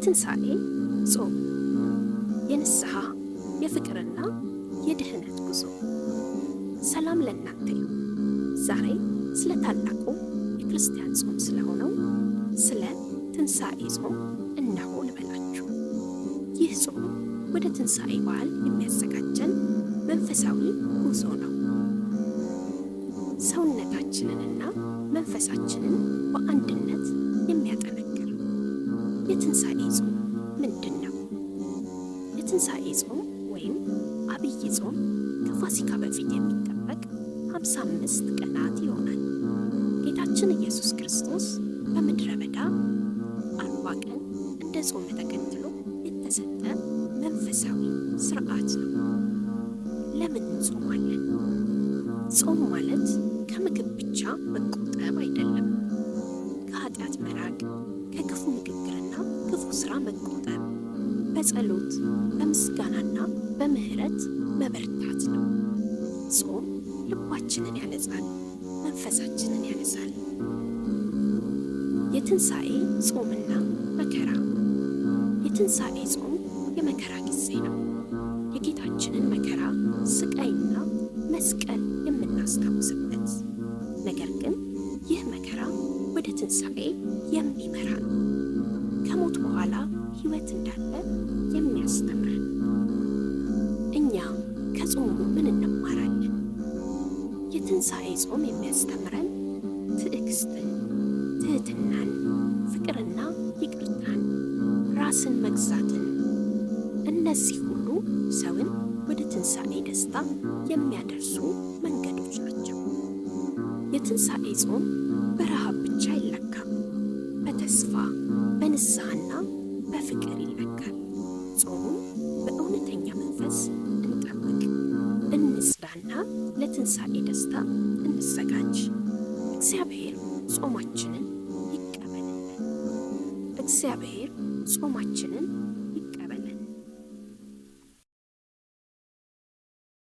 የትንሣኤ ጾም፣ የንስሐ፣ የፍቅርና የድህነት ጉዞ። ሰላም ለእናንተ ይሁን። ዛሬ ስለ ታላቁ የክርስቲያን ጾም ስለሆነው ስለ ትንሣኤ ጾም እነሆ ልበላችሁ። ይህ ጾም ወደ ትንሣኤ በዓል የሚያዘጋጀን መንፈሳዊ ጉዞ ነው። ሰውነታችንንና መንፈሳችንን በአንድነት የሚያጠነክር። የትንሣኤ ጾም ምንድን ነው? የትንሣኤ ጾም ወይም አብይ ጾም ከፋሲካ በፊት የሚጠበቅ 55 ቀናት ይሆናል። ጌታችን ኢየሱስ ክርስቶስ በምድረ በዳ 40 ቀን እንደ ጾመ ተከትሎ የተሰጠ መንፈሳዊ ስርዓት ነው። ለምን እንጾማለን? ጾም ማለት ከምግብ ብቻ መቆጠብ አይደለም። ከኃጢአት መራቅ፣ ከክፉ ንግግርና ክፉ ሥራ መቆጠብ፣ በጸሎት፣ በምስጋናና በምሕረት መበርታት ነው። ጾም ልባችንን ያነጻል፣ መንፈሳችንን ያነሳል። የትንሣኤ ጾምና መከራ። የትንሣኤ ጾም የመከራ ጊዜ ነው። የጌታችንን መከራ፣ ስቃይና መስቀል የምናስታውስበት፣ ነገር ግን ይህ መከራ ወደ ትንሣኤ የሚመራ ነው። ከሞት በኋላ ሕይወት እንዳለ የሚያስተምረን። እኛ ከጾሙ ምን እንማራለን? የትንሣኤ ጾም የሚያስተምረን ትዕግስትን፣ ትህትናን፣ ፍቅርና ይቅርታን፣ ራስን መግዛትን። እነዚህ ሁሉ ሰውን ወደ ትንሣኤ ደስታ የሚያደርሱ መንገዶች ናቸው። የትንሣኤ ጾም በረሃብ ብቻ አይለካም። በተስፋ፣ በንስሐና በፍቅር ይለካል። ጾሙን በእውነተኛ መንፈስ እንጠብቅ፣ እንጽዳና ለትንሣኤ ደስታ እንዘጋጅ። እግዚአብሔር ጾማችንን ይቀበልልን። እግዚአብሔር ጾማችንን ይቀበልልን።